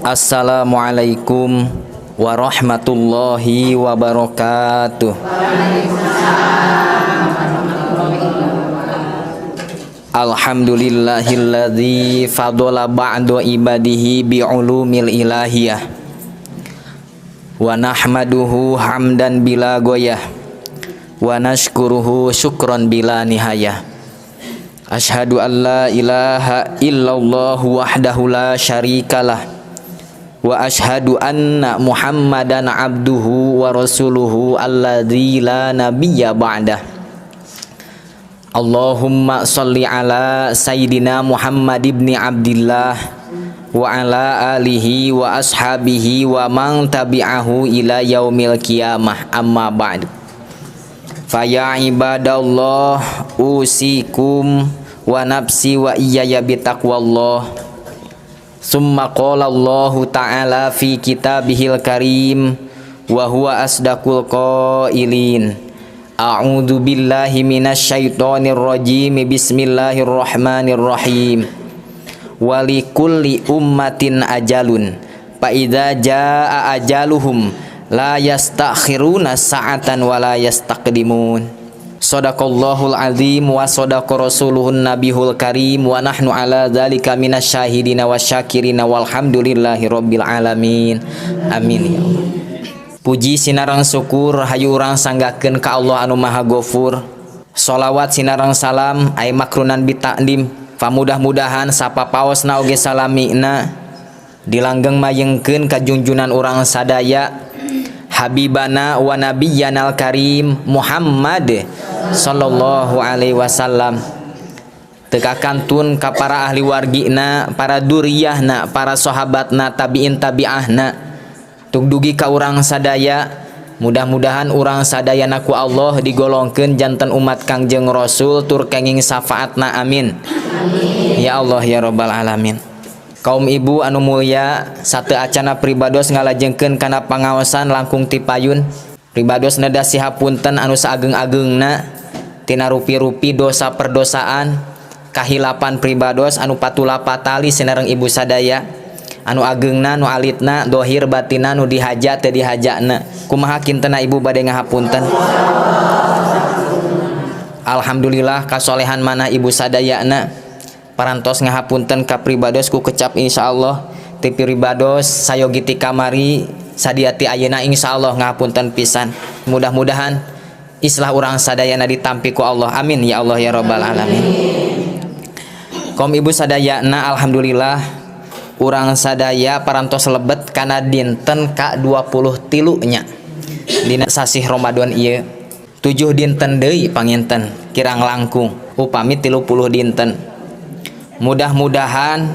Assalamualaikum warahmatullahi wabarakatuh. Alhamdulillahilladzi fadhala ba'da ibadihi bi'ulumil ilahiyah. Wa nahmaduhu hamdan bila goyah wa nashkuruhu syukran bila nihayah. Ashhadu an la ilaha illallah wahdahu la syarikalah wa ashhadu anna Muhammadan abduhu wa rasuluhu alladzi la nabiyya ba'dah. Allahumma sholli ala sayyidina Muhammad ibni Abdillah wa ala alihi wa ashabihi wa man tabi'ahu ila yaumil qiyamah, amma ba'du. Faya ibadallah, usikum wa nafsi wa iyaya bitaqwallah. Summa qala Allahu ta'ala fi kitabihil karim wa huwa asdaqul qailin. A'udzu billahi minasyaitonir rajim. Bismillahirrahmanirrahim. Walikulli ummatin ajalun fa idza jaa ajaluhum la yastakhiruna sa'atan wa la yastaqdimun. Sadaqallahul azim wa sadaqa rasuluhun nabihul karim wa nahnu ala dzalika minasyahidina wasyakirina walhamdulillahi rabbil alamin. Amin ya Allah. Puji sinareng syukur hayu urang sanggakeun ka Allah anu Maha Gofur. Sholawat sinareng salam ay makrunan bitakdim. Famudah-mudahan sapapaosna oge salamina dilanggeng mayengkeun ka junjunan urang sadaya Habibana wa nabiyyanal karim Muhammad sallallahu alaihi wasallam. Teu kakantun ka para ahli wargina, para duriyahna, para sahabatna, tabiin tabiahna. Tuk dugi ka urang sadaya, mudah-mudahan urang sadayana ku Allah digolongkeun janten umat Kangjeng Rasul tur kenging syafaatna, amin. Amin. Ya Allah ya Rabbal alamin. Kaum ibu anu mulia, sateu acana pribados ngalajengkeun kana pangaosan langkung ti payun. Pribados neda sihapunten anu saageng-agengna tina rupi-rupi dosa perdosaan, kahilapan pribados anu patula patali sinareng ibu sadaya. Anu agengna, nu alitna, dohir batina, nu dihaja teu dihajana. Kumaha kintena ibu bade ngahapunten? Alhamdulillah kasolehan mana ibu sadayana parantos ngahapunten ka pribados ku kecap insyaallah ti pribados sayogi ti kamari sadia ti ayeuna insyaallah ngahapunten pisan. Mudah-mudahan islah urang sadayana ditampi ku Allah. Amin ya Allah ya rabbal alamin. Kaum ibu sadayana, alhamdulillah urang sadaya parantos lebet kana dinten ka 23 nya dina sasih Ramadan ieu. 7 dinten deui panginten kirang langkung upami 30 dinten. Mudah-mudahan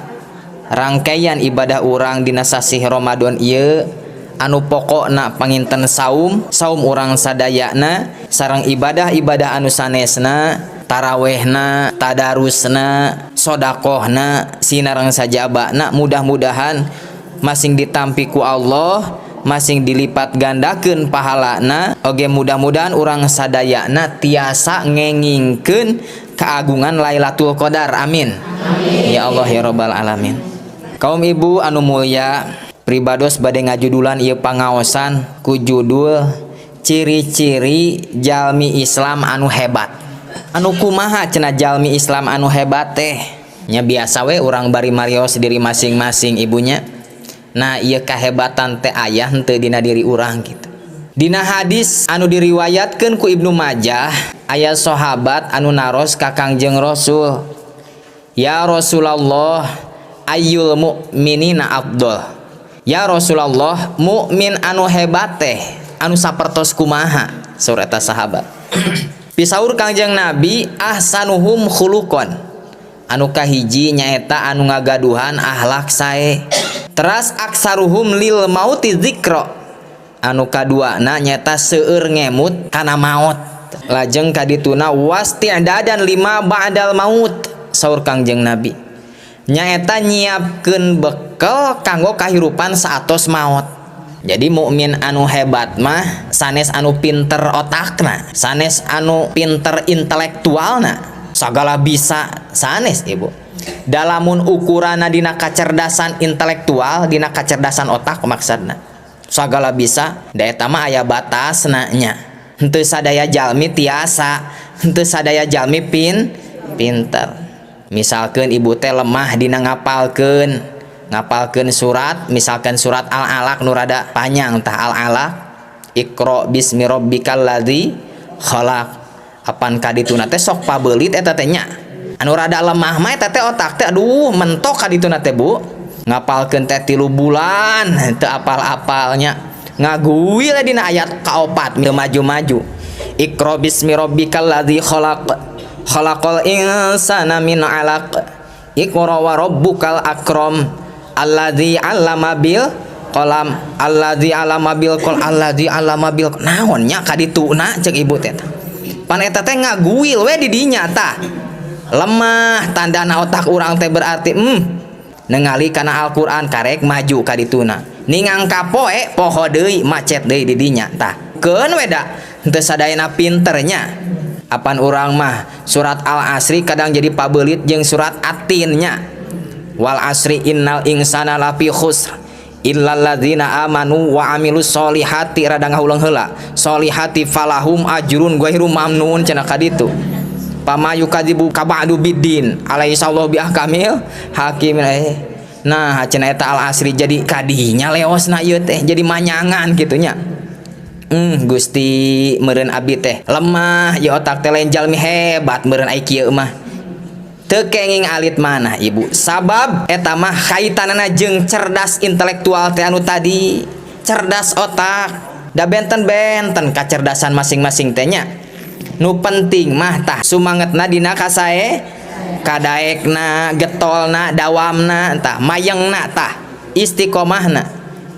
rangkaian ibadah urang dina sasih Ramadan ieu anu pokokna panginten saum, saum urang sadayana sareng ibadah-ibadah anu sanesna, tarawehna, tadarusna, sodakohna, sinareng sajabana, mudah-mudahan masing ditampi ku Allah, masing dilipat gandakeun pahalana. Oge mudah-mudahan urang sadayana tiasa ngengingkeun keagungan Lailatul Qadar. Amin. Amin. Ya Allah ya Rabbal alamin. Kaum ibu anu mulia, pribados bade ngajudulan ieu pangaosan ku judul ciri-ciri jalmi Islam anu hebat. Anu kumaha cenah jalmi Islam anu hebat teh? Nya biasa we urang bari marios diri masing-masing ibunya. Nah, ieu kahebatan teh aya henteu dina diri urang gitu. Dina hadis anu diriwayatkeun ku Ibnu Majah, aya sahabat anu naros ka Kangjeng Rasul. Ya Rasulullah, ayyul mu'minina afdol? Ya Rasulullah, mukmin anu hebat teh anu sapertos kumaha? Saur eta sahabat. Pisaur Kangjeng Nabi, ahsanuhum khuluqan. Anu kahiji nyaeta anu ngagaduhan akhlak sae. Teras aksaruhum lil mauti dzikra. Anu kaduana nyaeta seueur ngemut kana maot. Lajeng kadituna wasti'dadan lima ba'dal maut. Saur Kangjeng Nabi. Nyaeta nyiapkeun bekel kanggo kahirupan saatos maot. Jadi mukmin anu hebat mah sanes anu pinter otakna, sanes anu pinter intelektualna, sagala bisa sanes ibu. Dalamun ukuranna dina kacerdasan intelektual, dina kacerdasan otak maksudna sagala bisa, da eta mah aya batasna nya. Henteu sadaya jalmi tiasa, henteu sadaya jalmi pinter. Misalkan ibu teh lemah dina ngapalkeun ngapalkeun surat, misalkan surat Al-Alaq nu rada panjang tah, Al-Alaq, Iqra bismi rabbikal ladzi khalaq. Apan kadituna teh sok pabeulit eta teh nya. Anu rada lemah mah eta teh otak teh, aduh, mentok kadituna teh, Bu. Ngapalkeun teh 3 bulan teu apal-apalnya, ngaguil dina ayat kaopat teu maju-maju. Iqra bismi rabbikal ladzi khalaq, khalaqal insana min 'alaq, iqra wa rabbukal akram, alladzi 'allama bil qalam, alladzi 'allama bil qol, alladzi 'allama bil naon nya kadituna cek ibu teh. Pan eta teh ngaguil we di dinya tah. Lemah tandana otak urang teh berarti ningali kana Al-Qur'an karek maju kadituna, ningang kapoe poho deui, macet deui di dinya tah. Keun we da henteu sadayana pinternya. Apan urang mah surat Al-Asri kadang jadi pabeulit jeung surat At-Tin nya. Wal asri innal insana lafi khusr illal ladzina amanu wa amilus solihati, rada ngahuleng heula, solihati falahum ajrun ghairu mamnun cenah kaditu. Fama yukadzibuka ba'du biddin alaihissallahu bi ahkamil hakim. Nah, cenah eta Al Asri jadi kadinya leosna ieu teh jadi manyangan kitu nya. Gusti, meureun abdi teh lemah ya otak teh, lain jalmi hebat meureun ai kieu mah. Teu kenging alit mana, Ibu, sabab eta mah kaitanana jeung cerdas intelektual teh anu tadi, cerdas otak. Da benten-benten kacerdasan masing-masing teh nya. Nu penting mah tah sumangetna dina kasae, kadaekna, getolna, dawamna tah, mayengna tah, istiqomahna,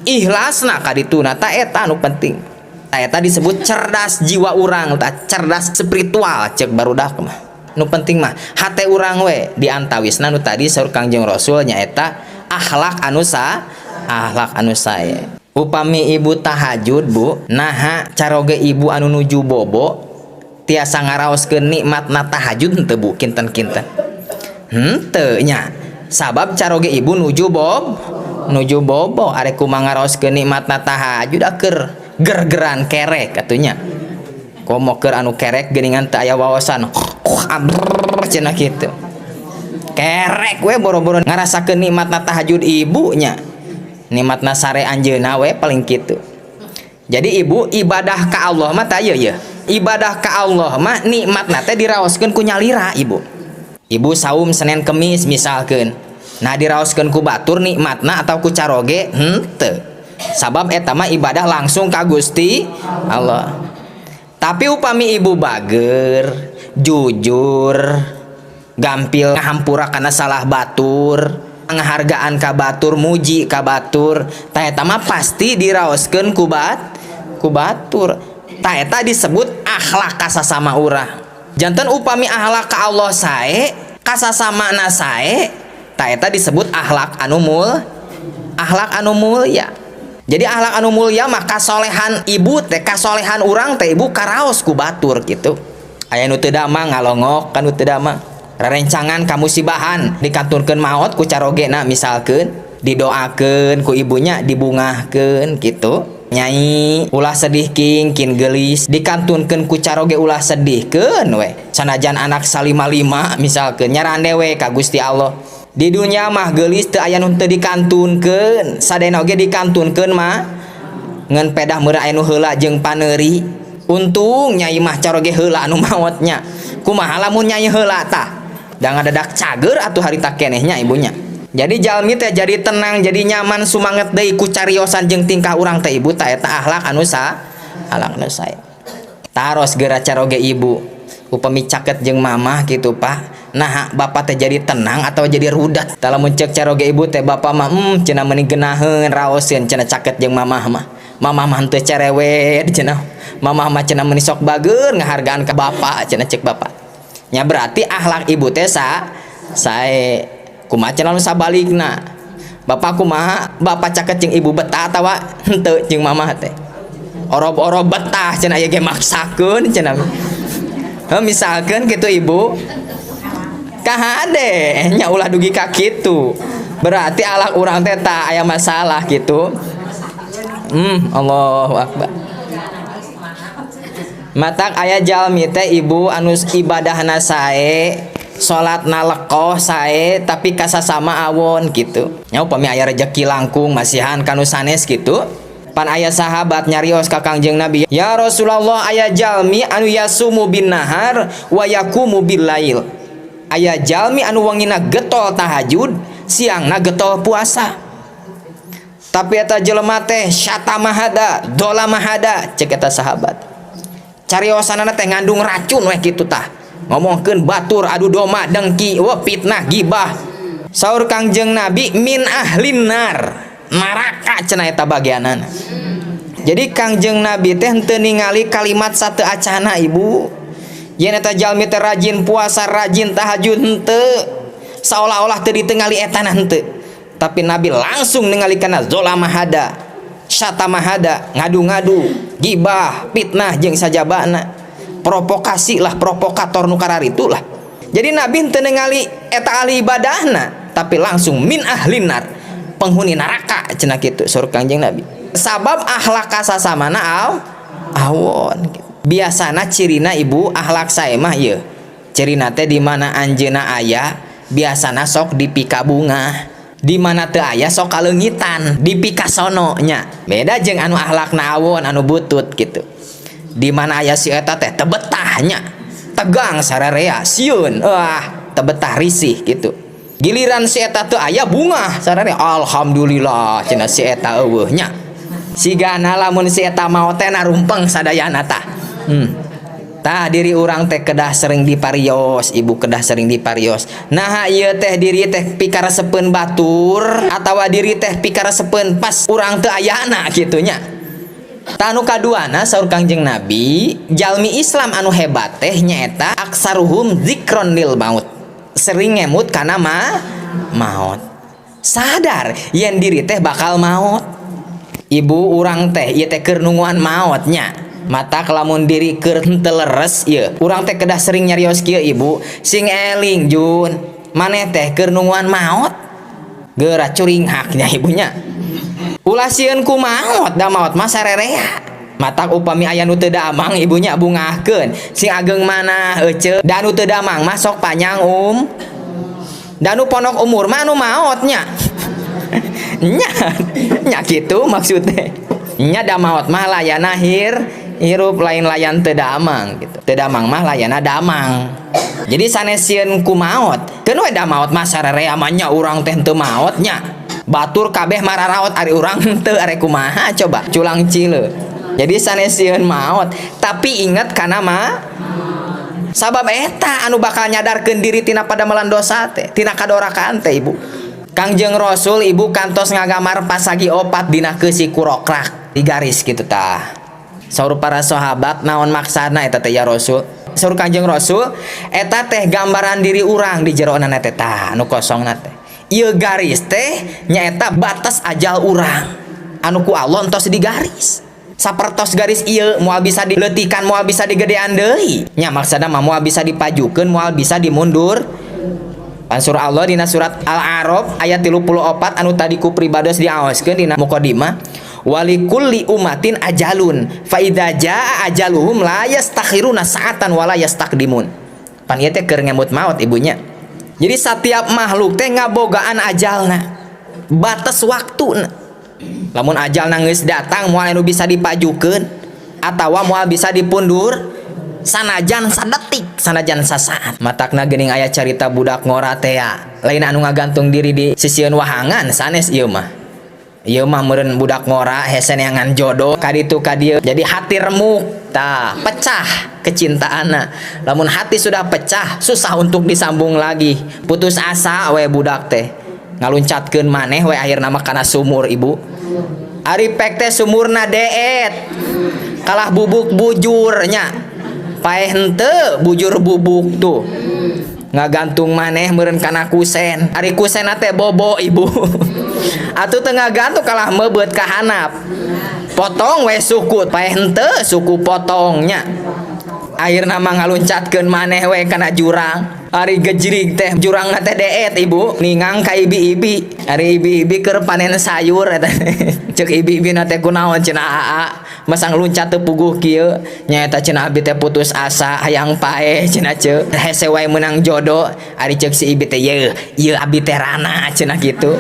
ikhlasna kadituna tah, eta nu penting. Tah, eta disebut cerdas jiwa urang tah, cerdas spiritual cek barudak mah. Nu penting mah hate urang we. Di antawisna nu tadi saur Kangjeng Rasul nyaeta akhlak anu sa akhlak anu sae. Upami ibu tahajud, Bu, naha caroge ibu anu nuju bobo tiasa ngaraoskeun nikmatna tahajud henteu, Bu? Kinten-kinten henteu nya, sabab caroge ibu nuju bobo. Arek kumaha ngaraoskeun nikmatna tahajud, keur gergeran kerek atunya. Komo keur anu kerek geuningan teu aya wawasan, cenah kitu, kerek we boro-boro ngarasakeun nikmatna tahajud ibunya, nikmatna sare anjeunna we paling kitu. Jadi ibu, ibadah ka Allah mah tah ieu ye, ibadah ka Allah mah nikmatna teh diraoskeun ku nyalira, Ibu. Ibu saum Senin Kemis misalkeun, nah, diraoskeun ku batur nikmatna atau ku caroge henteu, sabab eta mah ibadah langsung ka Gusti Allah. Tapi upami ibu bager, jujur, gampil ngahampura kana salah batur, ngahargaan ka batur, muji ka batur, tah eta mah pasti diraoskeun ku batur. Tah, eta disebut akhlak kasasama urang. Janten upami akhlak ka Allah sae, kasasamana sae, tah eta disebut akhlak anu mulia. Jadi akhlak anu mulia mah kasolehan ibu teh, kasolehan urang teh, ibu, karaos ku batur gitu. Aya nu teu damang ngalongok kan nu teu damang, rerencangan kamusibahan dikantunkeun maot ku carogena misalkeun, didoakeun ku ibunya, dibungahkeun gitu. "Nyai, ulah sedih, king kin gelis," dikantunkeun ku caroge, "Ulah sedih keun we, sanajan anak salima-lima misalkeun, nyarande we ka Gusti Allah." Di dunia mah gelis teu aya nu teu dikantunkeun, sadayana oge dikantunkeun mah, ngan pedah meureun aya nu heula jeung paneuri. "Untung nyai mah caroge heula anu maotnya, kumaha lamun nyai heula tah?" Da ngadadak cager atuh harita keneh nya ibunya. Jadi jalmi teh jadi tenang, jadi nyaman, sumanget deui ku cariosan jeung tingkah urang teh, ibu. Tah, eta akhlak anu sae. Taros geura caroge ibu, upami caket jeung mamah gitu, Pak, nah, bapak teh jadi tenang atau jadi rudat? Tah, lamun cek caroge ibu teh, bapak mah cenah meni geunaheun, raoseun cenah caket jeung mamah mah. Mamah mah henteu cerewet cenah, mamah mah cenah meni sok bager ngahargaan ka bapak cenah cek bapak nya. Berarti akhlak ibu teh sae. Kumaha cenah nu sabalikna? Bapak kumaha? Bapak caket jeung ibu betah atawa henteu jeung mamah teh? Orob-orob betah cenah ieu ge maksakeun cenah. Heuh, misalkeun gitu, Ibu. Kahade nya ulah dugi ka kitu. Berarti alak urang teh tah aya masalah gitu. Allahu akbar. Matak aya jalmi teh ibu anu ibadahna sae, salatna lekoh sae, tapi kasasama awon gitu. Nya upami aya rejeki langkung masihan kanu sanes gitu. Pan aya sahabat nyarios ka Kangjeng Nabi, "Ya Rasulullah, aya jalmi anu yasumu bin nahar wa yaqumu bil lail." Aya jalmi anu wengina getol tahajud, siangna getol puasa. Tapi eta jelema teh syatama hada, dolama hada, cek eta sahabat. Cariosanana teh ngandung racun weh kitu tah. Ngomongkeun batur adu domba dengki, wah fitnah gibah. Saur Kangjeng Nabi min ahlin nar. Neraka cenah eta bagianana. Jadi Kangjeng Nabi teh henteu ningali kalimat sateu acana ibu. Yen eta jalmi teh rajin puasa, rajin tahajud henteu. Seolah-olah teu ditengali etana henteu. Tapi Nabi langsung ningali kana zolama hada, syatama hada, ngadu-ngadu, gibah, fitnah jeung sajabana. Provokasi lah, provokator nu kararitu lah. Jadi Nabi henteu ningali eta ahli ibadahna, tapi langsung min ahlin nar, penghuni neraka cenah kitu saur Kangjeng Nabi. Sabab akhlak kasasamana awon. Biasana cirina ibu akhlak sae mah ieu. Cirina teh di mana anjeunna aya biasana sok dipikabungah. Di mana teu aya sok kaleungitan, dipikasono nya. Beda jeung anu akhlakna awon anu butut gitu. Di mana aya si eta teh teu betah nya. Tegang sararea, sieun, wah, teu betah risih gitu. Giliran si eta teu aya bungah sararea, alhamdulillah cenah si eta euweuh nya. Sigana lamun si eta maot teh narumpeng sadayana tah. Tah diri urang teh kedah sering diparios, ibu kedah sering diparios. Nah ieu teh diri teh pikaresepeun batur atawa diri teh pikaresepeun pas urang teu ayana kitu nya. Tah anu kaduana saur Kangjeng Nabi, jalmi Islam anu hebat teh nyaeta aksaruhum zikron lil maut. Sering ngemut kana maut. Sadar yen diri teh bakal maut. Ibu urang teh ieu teh keur nungguan maot nya. Mata kelamun diri keur henteu leres ieu. Urang teh kedah sering nyarios kieu ibu, sing eling Jun. Maneh teh keur nungguan maot. Geura curinghak nya ibunya. Ulah sieun ku maot, da maot mah sarerea. Matak upami aya nu teu damang ibunya bungahkeun. Sing ageng mana ece, da nu teu damang mah sok panjang Da nu pondok umur mah anu maot nya. Nya, nya kitu maksudnya. Nya da maot mah layana hirup lain layan teu damang gitu. Teu damang mah layana damang. Jadi sanes sieun ku maot. Keun we da maot mah sarerea mah nya urang teh teu maot nya. Batur kabeh mararaot ari urang henteu are kumaha coba culang cile. Jadi sanes sieun maot, tapi inget kana mah sabab eta anu bakal nyadarkeun diri tina padamelan dosa teh, tina kadorakaan teh ibu. Kangjeng Rasul ibu kantos ngagambar pasagi opat dina keusi kurokrak di garis gitu tah. Saur para sahabat naon maksana eta teh ya Rasul? Saur Kangjeng Rasul eta teh gambaran diri urang di jerona teh tah anu kosongna teh. Ieu garis teh nyaeta batas ajal urang. Anu ku Allah entos digaris. Sapertos garis ieu moal bisa dileutikan, moal bisa digedean deui. Nya maksudna mah moal bisa dipajukeun, moal bisa dimundur. Pan surah Allah dina surat Al-A'raf ayat 34 anu tadi ku pribados diaoskeun dina mukadimah, walikulli ummatin ajalun fa idza jaa ajaluhum la yastakhiruna sa'atan wala yastaqdimun. Pan ieu teh keur ngemut maot ibunya. Jadi setiap makhluk teh ngabogaan ajalna, batas waktuna. Lamun ajalna geus datang moal anu bisa dipajukeun atawa moal bisa dipundur sanajan sadetik, sanajan sasaat. Matakna geuning aya carita budak ngora teh ya. Lain anu ngagantung diri di sisieun wahangan sanes ieu mah. Ieu mah meureun budak ngora hese neangan jodoh kaditu ka dieu. Jadi hati remuk tah, pecah kecintaanna. Lamun hati sudah pecah susah untuk disambung lagi. Putus asa we budak teh. Ngaluncatkeun maneh we akhirna mah kana sumur ibu. Ari pek teh sumurna deet. Kalah bubuk bujurnya. Paeh henteu bujur bubuk tuh. Ngagantung maneh meureun kana kusen. Ari kusenna teh bobo ibu. Atuh teu ngagantung kalah meubeut ka handap. Potong we suku, paeh henteu suku potongnya. Akhirna mah ngaluncatkeun maneh we kana jurang. Ari gejrig teh jurangna teh deet, Ibu, ningang ka ibi-ibi. Ari ibi-ibi keur panen sayur eta. Ceuk ibi-ibi na teh, "Kunaon," cenah, "aa masang luncat teu puguh kieu?" "Nyaeta," cenah, "abdi teh putus asa, hayang paeh," cenah, "ceu hese wae meunang jodoh." Ari ceuk si ibi teh, "Yeuh ieu abdi teh rana," cenah kitu.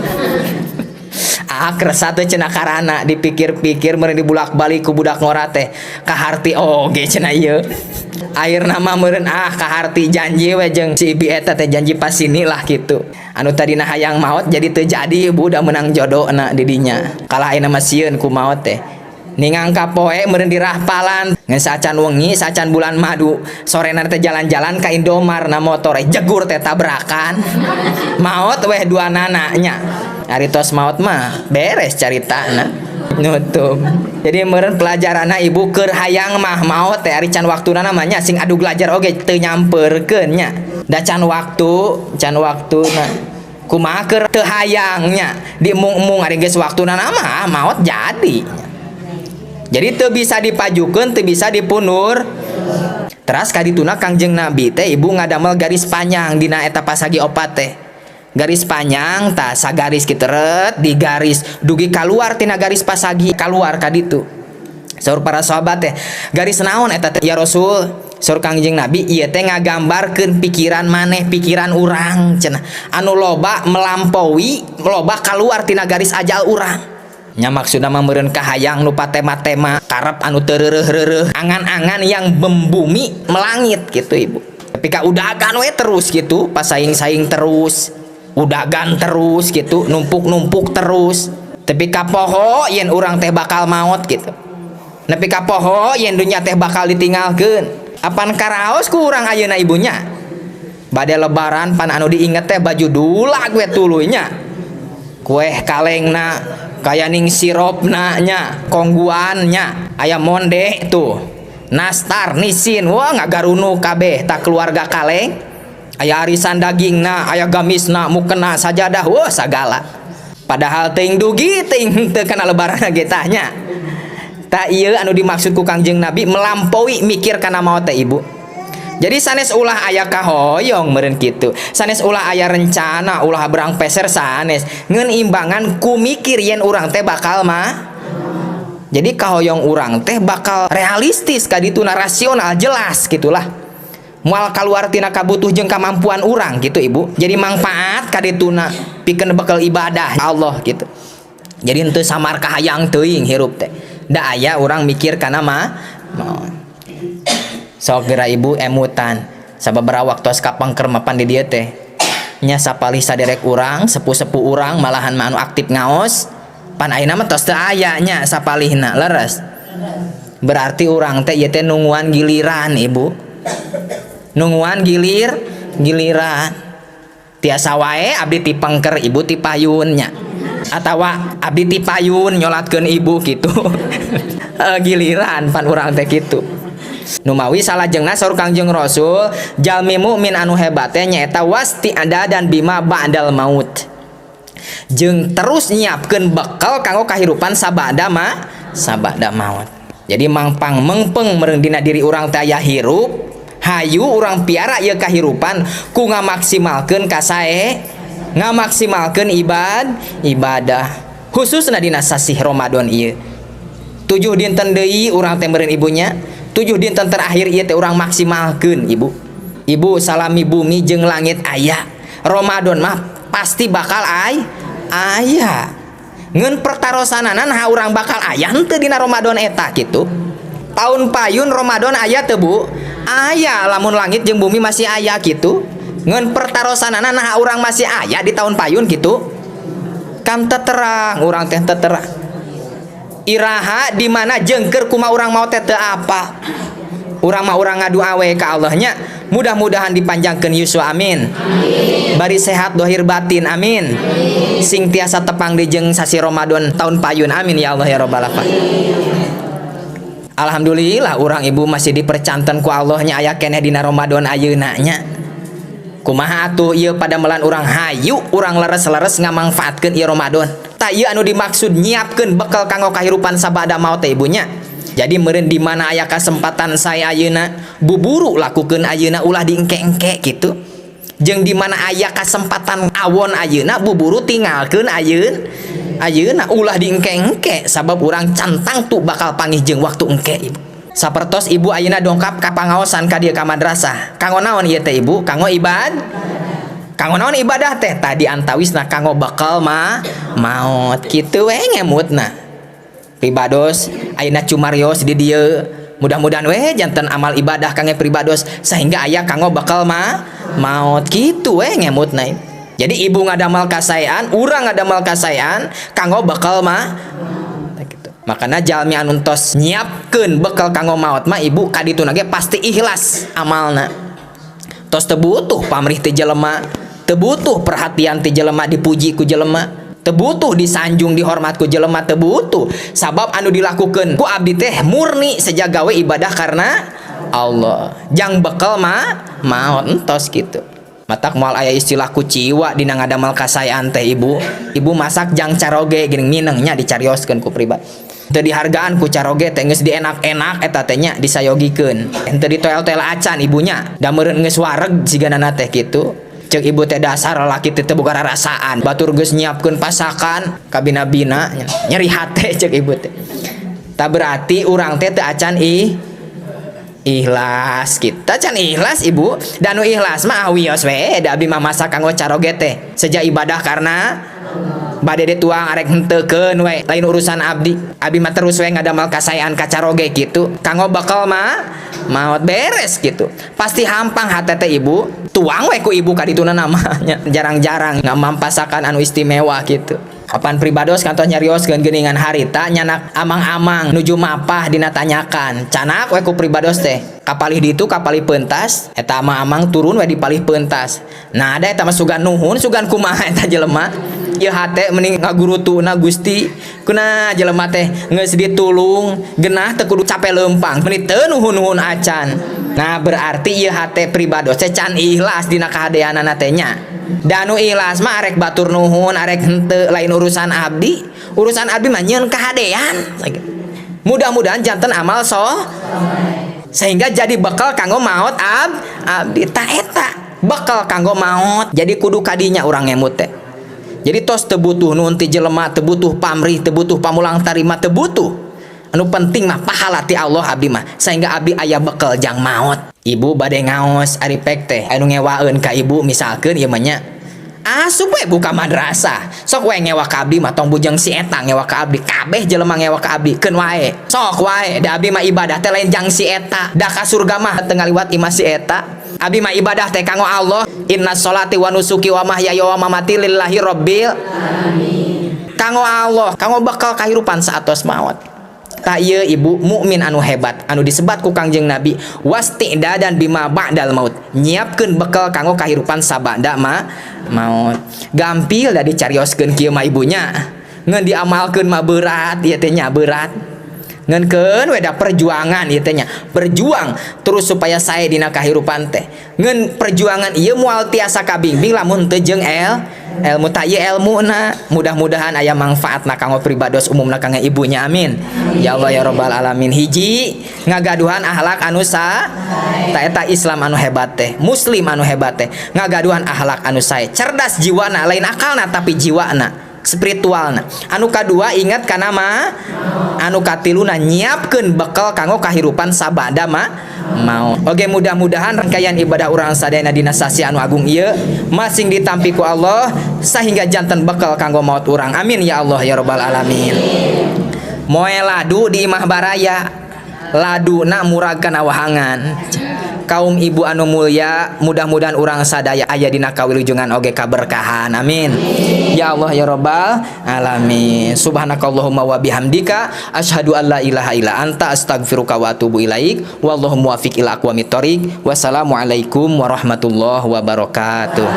"Ah, kersa teh," cenah, "karana dipikir-pikir meureun dibulak-balik ku budak ngora teh kaharti oge," cenah ieu. Akhirna mah meureun, ah, kaharti, janji we jeung si ibi eta teh, janji pasini lah kitu. Anu tadina hayang maot jadi teu jadi, Ibu, udah menang jodohna di dinya. Kalah ayeuna mah sieun ku maot teh. Ningang kapoe meureun dirahpalan ngan sacan wengi, sacan bulan madu, sorena teh jalan-jalan ka Indomart na motor, jegur teh, tabrakan, maot weh dua nana nya. Ari tos maot mah beres caritana, nutup. Jadi meureun pelajaranna, Ibu, keur hayang mah maot teh ari can waktuna namanya sing adu belajar oge teu nyamperkeun nya, da can waktu, can waktuna. Kumaha keur teu hayang nya, diemung-emung, ari geus waktuna mah maot jadi. Jadi teu bisa dipajukeun, teu bisa dipundur. Teras kadituna Kangjeng Nabi teh, Ibu, ngadamel garis panjang dina eta pasagi opat teh. Garis panjang tah, sagaris kitu ret di garis dugi kaluar tina garis pasagi, kaluar ka ditu. Saur para sahabat teh, "Garis naon eta teh, ya Rasul?" Saur Kangjeng Nabi, "Ieu teh ngagambarkeun pikiran maneh, pikiran urang," cenah, "anu loba melampaui, loba kaluar tina garis ajal urang." Nya maksudna mah meureun kahayang nu patema-tema, karep anu teu reureuh-reureuh, angan-angan yang membumi, melangit gitu, Ibu. Tapi ka udagan we terus gitu, pasaing-saing terus, udagan terus gitu, numpuk-numpuk terus. Tapi kapoho yen urang teh bakal maot gitu. Nepi kapoho yen dunya teh bakal ditinggalkeun. Apan karaos ku urang ayeuna, Ibu, nya? Bade lebaran pan anu diinget teh baju dulag we tuluy nya. Kue kalengna, kaya ning siropna nya, Khong Guan nya, aya monde tuh. Nastar, Nissin, wah, ngagarunu kabeh tak keluarga kaleng. Aya arisan dagingna, aya gamisna, mukena, sajadah, wah, sagala. Padahal teuing dugi teuing teu kana lebaran ge tah nya. Tah, ieu anu dimaksud ku Kangjeng Nabi melampaui mikir kana maot teh, Ibu. Jadi sanes ulah aya kahoyong meureun kitu. Sanes ulah aya rencana, ulah berang peser, sanes. Ngeun imbangan ku mikir yen urang teh bakal mah. Jadi kahoyong urang teh bakal realistis ka dituna, rasional, jelas gitulah. Moal kaluar tina kabutuh jeung kamampuan urang gitu, Ibu. Jadi manfaat ka dituna pikeun bekal ibadah Allah gitu. Jadi henteu samar kahayang teuing hirup teh. Da aya urang mikir kana mah maot. Sok geura, Ibu, emutan. Sababaraha waktu kapengker mapan di dieu teh. Nya sapalih saderek urang, sepuh-sepuh urang malahan mah anu aktif ngaos. Pan ayeuna mah tos teu aya nya sapalihna, leres? Berarti urang teh ieu teh nungguan giliran, Ibu. Nungguan giliran. Tiasa wae abdi ti pengker, Ibu ti payun nya. Atawa abdi ti payun nyolatkeun Ibu gitu. Giliran pan urang teh kitu. Numawi salajengna saur Kangjeng Rasul, jalmi mukmin anu hebat teh nyaeta wasti'dadan bima ba'dal maut. Jeung terus nyiapkeun bekal kanggo kahirupan sabada ma sabada maut. Jadi mangpang mengpeng meureun dina diri urang teh aya hirup, hayu urang piara ieu kahirupan ku ngamaksimalkeun kasae, ngamaksimalkeun ibadah. Khususna dina sasih Ramadan ieu. 7 dinten deui urang teh meureun, Ibu, nya. 7 dinten terakhir ieu teh urang maksimalkeun, Ibu. Ibu, salami bumi jeung langit aya, Ramadan mah pasti bakal aya. Ngeun pertarosanana nah urang bakal aya henteu dina Ramadan eta kitu. Tahun payun Ramadan aya teu, Bu? Aya, lamun langit jeung bumi masih aya kitu. Ngeun pertarosanana nah urang masih aya di tahun payun kitu. Kan terang urang teh terang. Iraha di mana jengker kuma urang mau teh teu apa. Urang mah urang ngadu awe ka Allah nya. Mudah-mudahan dipanjangkeun yuswa, amin. Bari sehat dohir batin, amin. Sing tiasa tepang di jeung sasi Ramadan tahun payun, amin ya Allah ya rabbal alamin. Alhamdulillah urang, Ibu, masih dipercanten ku Allah nya, aya keneh dina Ramadan ayeuna nya. Kumaha atuh ieu padamelan urang? Hayu urang leres-leres ngamangfaatkeun ieu Ramadan. Tah, ieu anu dimaksud nyiapkeun bekal kanggo kahirupan sabada maot teh, Ibu, nya. Jadi meureun di mana aya kesempatan saya ayeuna, buburu lakukeun ayeuna, ulah diengke-engke gitu. Jeung di mana aya kesempatan awon ayeuna, buburu tinggalkeun ayeuna ayeuna, ulah diengke-engke, sabab urang can tangtu bakal panggih jeung waktu engke, Ibu. Sapertos Ibu ayeuna dongkap ka pangaosan ka dieu ka madrasah, kanggo naon ieu teh, Ibu? Kanggo ibad. Kanggo naon ibadah teh tadi? Antawisna kanggo bekal ma maot kitu we ngemutna. Pribados ayeuna cumarios di dieu, mudah-mudahan we janten amal ibadah kangge pribados sehingga aya kanggo bekal ma maot kitu we ngemutna. Jadi Ibu ngadamal kasaean, urang ngadamal kasaean kanggo bekal ma gitu. Makanya jalmi anu tos nyiapkeun bekal kanggo maot mah, Ibu, kadituna ge pasti ikhlas amalna. Tos teu butuh pamrih ti jelema, teu butuh perhatian ti jelema, dipuji ku jelema, teu butuh disanjung, dihormat ku jelema, teu butuh, sabab anu dilakukan ku abdi teh murni sejak gawe ibadah karena Allah jang bekal ma maot, entos gitu. Matak moal aya istilah kuciwa dina ngadamal kasaean teh, Ibu. Ibu masak jang caroge geuning, minengnya dicarioskeun ku pribadi, teu dihargaan ku caroge teh. Geus dienak-enak eta teh nya, disayogikeun, henteu ditoel-toel acan ibunya da meureun geus wareg sigana teh kitu. Cek ibu teh, dasar lalaki teh teu boga rarasaan, batur geus nyiapkeun pasakan kabina-bina, nyeri hate cek ibu teh. Tak berarti urang teh teu acan ikhlas, kita can ikhlas, Ibu. Dan nu ikhlas mah wios we, da abdi mah masak kanggo caroge teh sejak ibadah karena bade dituang arek henteu keun we, lain urusan abdi. Abdi mah terus we ngadamal kasaean ka caroge gitu kanggo bekal mah maot, beres gitu. Pasti hampang hate teh, Ibu. Tuang we ku Ibu ka dituna namanya jarang-jarang ngamampasakan anu istimewa gitu. Kapan pribados kantos nyarioskeun geuningan harita nyanak amang-amang nuju mapah dina tanyakan, canak we ku pribados teh kapalih ditu kapalih pentas. Eta amang-amang turun we di palih pentas. Nah, ada eta mah sugan nuhun, sugan kumaha eta jelema ieu, hate mending ngagurutuna, Gusti, kuna jelema teh geus ditulung genah teu kudu capek leumpang, meni teu nuhun-nuhun acan. Nah, berarti ieu hate pribados teh can ikhlas dina kahadeanana teh nya. Da nu ikhlas mah arek batur nuhun arek henteu lain urusan abdi, urusan abdi mah nyieun kahadean. Mudah-mudahan janten amal so sehingga jadi bekal kanggo maot abdi. Ta eta bekal kanggo maot. Jadi kudu kadinya urang ngemut teh. Jadi tos teu butuh nuhun ti jelema, teu butuh pamrih, teu butuh pamulang tarima, teu butuh. Anu penting mah pahala ti Allah abdi mah sehingga abdi aya bekal jang maot. Ibu bade ngaos ari pek teh anu ngewaeun ka Ibu misalkeun ieu mah nya, asup we buka madrasah, sok we ngewa ka abdi mah, tong bujeng si eta ngewa ka abdi, kabeh jelema ngewa ka abdi keun wae, sok wae, da abdi mah ibadah teh lain jang si eta, da ka surga mah teu ngaliwat imah si eta. Abdi mah ibadah teh kanggo Allah. Inna sholati wa nusuki wa mahyaya wa mamati lillahi rabbil alamin. Kanggo Allah, kanggo bekal kahirupan saatos maot. Tah ieu, Ibu, mukmin anu hebat anu disebat ku Kangjeng Nabi wasti'dadan bima ba'dal maut, nyiapkeun bekal kanggo kahirupan sabada ma maut. Gampil da dicarioskeun kieu mah, ibunya, ngan diamalkeun mah berat ieu teh nya, berat. Ngan keun we da perjuangan ieu teh nya, berjuang terus supaya sae dina kahirupan teh. Ngan perjuangan ieu moal tiasa kabingbing lamun teu jeung ilmu. Ta ieu elmuna mudah-mudahan aya manfaatna kanggo pribados, umumna kanggo ibunya. Amin ya Allah ya rabbal alamin. Hiji, ngagaduhan akhlak anu sa ta eta Islam anu hebat teh, muslim anu hebat teh ngagaduhan akhlak anu sae, cerdas jiwana, lain akalna tapi jiwana, spiritualna. Anu kadua, ingat kana ma anu katiluna, nyiapkeun bekal kanggo kahirupan sabada ma maot. Oke, mudah-mudahan rangkaian ibadah urang sadayana dina sasi anu agung ieu masing ditampi ku Allah sehingga janten bekal kanggo maut urang. Amin ya Allah ya rabbal alamin. Moe ladu di imah baraya, laduna murag kana wahangan. Kaum ibu anu mulia, mudah-mudahan urang sadaya aya dina kawilujengan oge kaberkahan. Amin ya Allah ya rabbal alamin. Subhanakallahumma wa bihamdika asyhadu an la ilaha illa anta astaghfiruka wa atubu ilaik. Wallahu muwaffiq ila aqwamit thoriq. Wassalamualaikum warahmatullahi wabarakatuh.